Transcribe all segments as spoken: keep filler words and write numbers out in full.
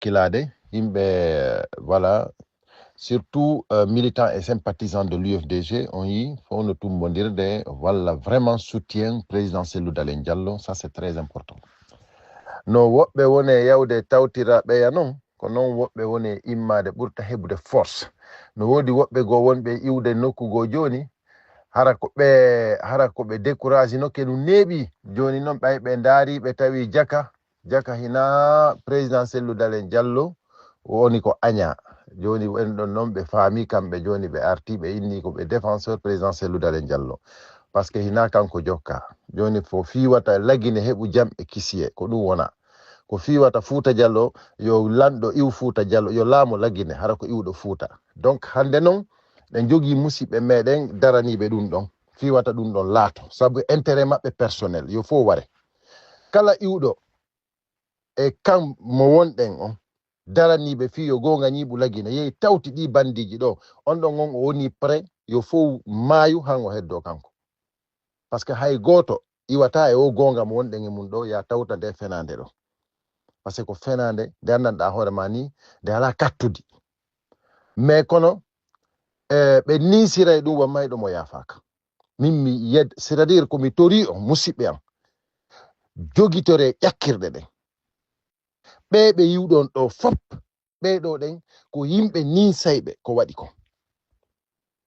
hakkilaade, yimɓe, voilà, surtout, euh, militants et sympathisants de l'U F D G, on yi fof no tumbondirde walla vraiment soutien président Cellou Dalein Diallo, ça c'est très important. No woɓɓe woni e yawde tawtira ɓeya noon, ko noon woɓɓe woni e immaade ɓurta heɓude force. No woodi woɓɓe goo wonɓe e iwde nokku goo jooni, hara ko ɓe, hara ko ɓe décourage no ke ɗum neeɓi. Jooni noon ɓay ɓe ndaari, ɓe tawi jaka, jaka hina président Cellou Dalein Diallo woni ko aña. Jooni en ɗon noon ɓe faami kamɓe, jooni ɓe arti, ɓe inni ko ɓe défenseur président Cellou Dalein Diallo. Parce que hina kanko jokka. Jooni fo fiiwata Lagine heɓu jam e kisiye, ko ɗum wona. Ko fiiwata Fuuta Jallo, yo lanɗo iw Fuuta Jallo, yo laamo Lagine, hara ko iwɗo Fuuta. Donc hannde noon, ɓe njogii musiɓɓe meɗen daraniiɓe ɗum ɗon. Fiiwata ɗum ɗon laato. Sabu intérêt maɓɓe personnel, yo fof ware. Kala iwɗo e kam mo wonɗen on, daraniiɓe fii yo goonga ñiiɓu Lagine, yehi tawti ɗi bandiiji ɗo, on ɗon on o woni prêt, yo fof maayu han o heddoo kanko. Parce que hay gooto iwata e o goonga mo wonɗen e mum ɗo, ya tawta nde fenaande ɗo. Parce que ko fenaande nde anndanɗaa hoore ma ni, nde alaa kattudi. Mais kono, eh, ɓe ninsiray ɗum wa mayɗo mo yaafaaka. Min mi yed, c'est-à-dire ko mi torii on, musiɓɓe am, jogitore ƴakkirɗe ɗen. Ɓee ɓe yiwɗon ɗo fop, ɓee ɗo ɗen ko yimɓe ninsayɓe ko waɗi kon.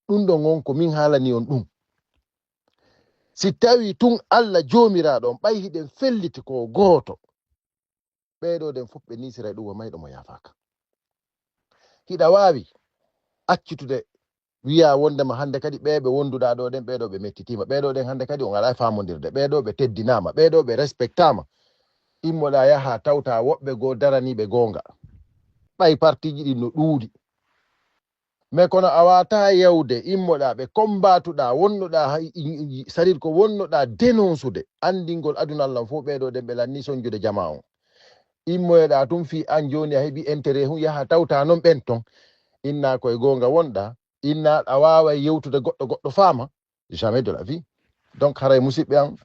Ɗum ɗon on ko min haalani on ɗum. Si tawi tun Alla Joomiraaɗo on, ɓay hiɗen felliti ko gooto, ɓee ɗo ɗen fop ɓe ninsiray ɗum wa mayɗo mo yaafaaka. Hiɗa waawi accitude wiya wondema hannde kadi ɓee ɓe wonduɗaa ɗo ɗen, ɓee ɗo ɓe mettitiima, ɓee ɗo ɗen hannde kadi on alaa e faamondirde, ɓee ɗo ɓe teddinaama, ɓee ɗo ɓe respectaama. Immoɗaa yaha tawta woɓɓe goo daraniiɓe goonga. Ɓay partiiji ɗin no ɗuuɗi. Mais kono a waawataa yewde, immoɗaa ɓe kombaatuɗaa, wonnoɗaa hay, i, i, c'est-à-dire ko wonnoɗaa dénoncude, anndingol aduna lan fof ɓee ɗo ɗen ɓe lanni sonjude jamaa on. Immoyoɗaa tun fii an jooni a heɓi intérêt hun, yaha tawta non ɓen ton. Inna koye goonga wonɗaa, inna a waaway yewtude goɗɗo, goɗɗo faama. Jamais de la vie. Donc haray musiɓɓe an,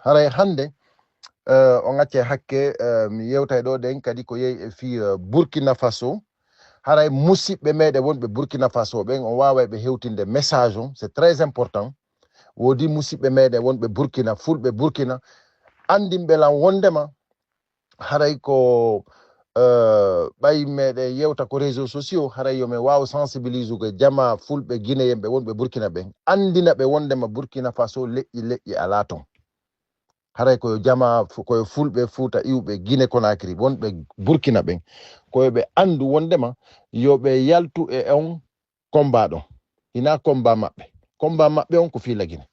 haray hannde, euh, on acce hakke, euh, mi yewtay ɗo ɗen kadi ko yehi e fii, euh, Burkina Faso. Haray musiɓɓe meɗen wonɓe Burkina Faso ɓen, on waaway ɓe hewtinde message on, c'est très important. Woodi musiɓɓe meɗen wonɓe Burkina, fulɓe Burkina, anndinɓe lan wondema haray ko, euh, ɓay meɗen yewta ko réseaux sociaux, haray yo men waaw sensibiliser ko jamaa fulɓe guinéen ɓe wonɓe Burkina ɓen, anndina ɓe wondema Burkina Faso leƴƴi, leƴƴi alaa ton. Haray koyo jamaa fu-, koyo fulɓe Fuuta iwɓe Guinée Conakry wonɓe Burkina ɓen, koyo ɓe anndu wondema yo ɓe yaltu e on combat ɗon. Hina combat maɓɓe. Combat maɓɓe on ko fii Lagine.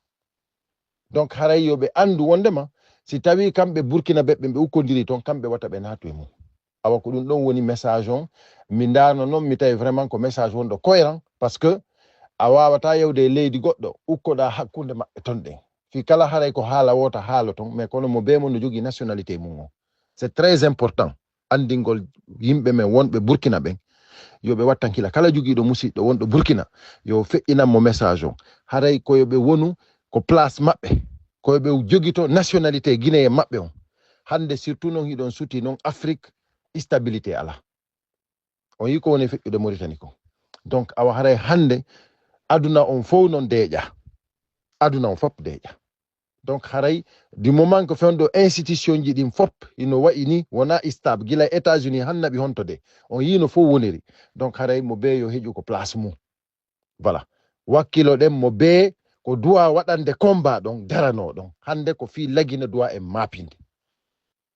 Donc haray yo ɓe anndu wondema si tawi kamɓe Burkina ɓe, ɓe, ɓe ukkondiri ton, kamɓe wata ɓe naatu e mum. Awa ko ɗum ɗon woni message on. Mi ndaarno non, mi tawi vraiment ko message wonɗo cohérent, parce que a waawataa yewde e leydi goɗɗo, ukkoɗaa hakkunde maɓɓe ton ɗen. Fii kala haray ko haala woota haalo ton, mais kono mo bee mo no jogii nationalité mum on. C'est très important. Anndingol yimɓe men wonɓe Burkina ɓen, yo ɓe wattankila. Kala jogiiɗo musiɗɗo wonɗo Burkina, yo feƴƴinan mo message on. Haray ko yo ɓe wonu ko place maɓɓe, ko yo ɓe jogito nationalité guinéen maɓɓe on. Hannde surtout non hiɗon suti non Afrique, stabilité alaa. On yii ko woni feƴƴude Mauritanie ko. Donc awa haray hannde aduna on fof non deeƴa. Aduna on fop deeƴa. Donc haray du moment que fewndo institution ji ɗin fop ino wayi ni, wona stable, gila États-Unis han naɓi honto de, on yii no fof woniri. Donc haray mo bee yo heƴu ko place mum. Voilà. Wakkiloɗen mo bee ko duwa waɗande combat ɗon, darano ɗon. Hannde ko fii Lagine duwa e maapinde.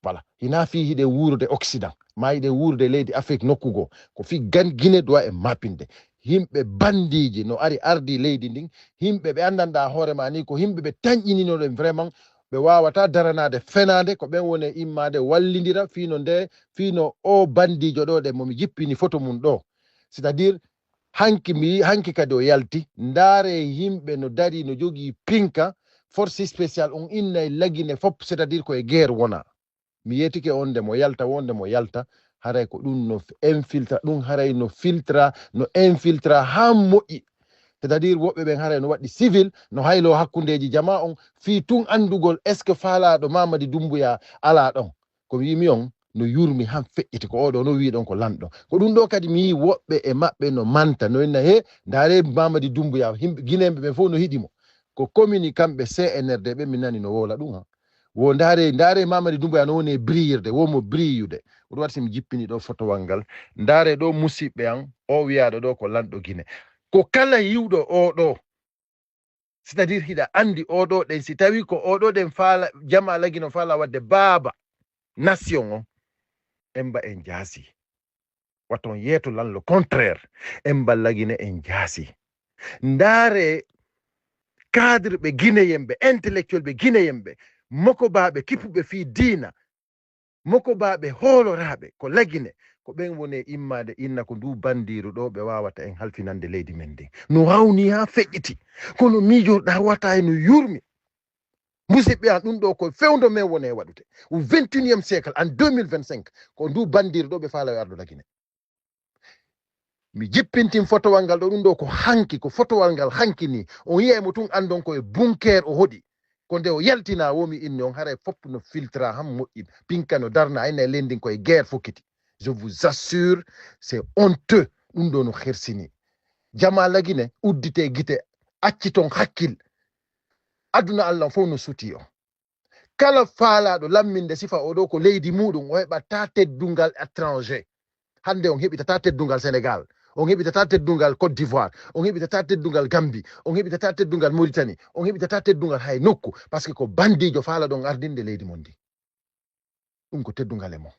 Voilà. Hina fii hiɗen wuurude Occident, ma hiɗen wuurude leydi Afrique nokku goo. Ko fii gan-, Guinée duwa e maapinde. Yimɓe bandiiji no ari ardi leydi ndin, yimɓe ɓe anndanɗaa hoore ma ni ko yimɓe ɓe tanƴininoɗen vraiment, ɓe waawataa daranaade fenaande, ko ɓen woni e immaade wallindira fii no nde, fii no o bandiijo ɗo ɗen mo mi jippini photo mum ɗo. C'est-à-dire, hanki mi, hanki kadi o yalti, ndaare yimɓe no dari, no jogii pinka, force spéciale on innay Lagine fop, c'est-à-dire ko e guerre wona. Mi yeetike on nde mo yalta, won nde mo yalta, haray ko ɗum no f-, infiltra, ɗum haray no filtra, no infiltra haa moƴƴi. C'est-à-dire woɓɓe ɓen haray no waɗi civil, no haylo hakkundeeji jamaa on, fii tun anndugol est-ce que faalaaɗo Mamadi Doumbouya alaa ɗon. Ko mi wiimi on, no yurmi han feƴƴiti ko oɗo no wiɗon ko lanɗo. Ko ɗum ɗo kadi mi yii woɓɓe e maɓɓe no manta, no inna he, ndaare Mamadi Dumbuya, himɓe Guinéen ɓe ɓen fof no hiɗi mo. Ko communiqué kamɓe C N R D ɓe, mi nani no wowla ɗum han. Wo ndaare, ndaare Mamadi Dumbuya no woni e briyirde, wo mo briyude. Ko ɗum waɗi si mi jippini ɗo fotowal ngal. Ndaare ɗo musidɓe an, o wiyaɗo ɗo ko lanɗo Guinée. Ko kala yiwɗo o ɗo, c'est-à-dire hiɗa andi o ɗo ɗen, si tawi ko o ɗo ɗen faala, jama lagi no faala wadde baaba nation o, en mba en jaasi. Waton yeeto lan le contraire, en mba lagine en jaasi. Ndaare cadre ɓe Guinéen ɓe, intellectuel ɓe Guinéen ɓe, mokobaaɓe kippuɓe fii diina, mokobaaɓe hooloraaɓe ko lagine, ko ɓen woni e immaade inna ko ndu bandiiru ɗo ɓe waawata en halfinande leydi men ndin. No hawni haa feƴƴiti, kono miijorɗaa wata e no yurmi. Musidɓe an, ɗum ɗo ko fewndo men woni e waɗude. Au vingt et unième siècle, en deux mille vingt-cinq, ko ndu bandiiru ɗo ɓe faala yo ardu lagine. Mi jippintin fotowal ngal ɗo, ɗum ɗo ko hanki, ko fotowal ngal hanki ni. On yi'ay mo tun, andon ko e bunker o hoɗi. Ko nde o yaltina wo mi inni on, haray fop no filtra han moƴƴi. Pinka no darna, ayna e lendin ko e guerre fokkiti. Je vous assure, c'est honteux. Ɗum ɗo no hersini. Jama lagine, uddite gite, acci ton hakkil. Aduna Allah fof no suti on. Kala faalaaɗo lamminde sifa o ɗo ko leydi muɗum, o heɓata teddungal étranger. Hannde on heɓitata teddungal Sénégal, on heɓitata teddungal Côte d'Ivoire, on heɓitata teddungal Gambie, on heɓitata teddungal Mauritanie, on heɓitata teddungal hay nokku, parce que ko bandiijo faalaɗon ardinde leydi mon ndi. Ɗum ko teddungal e mon.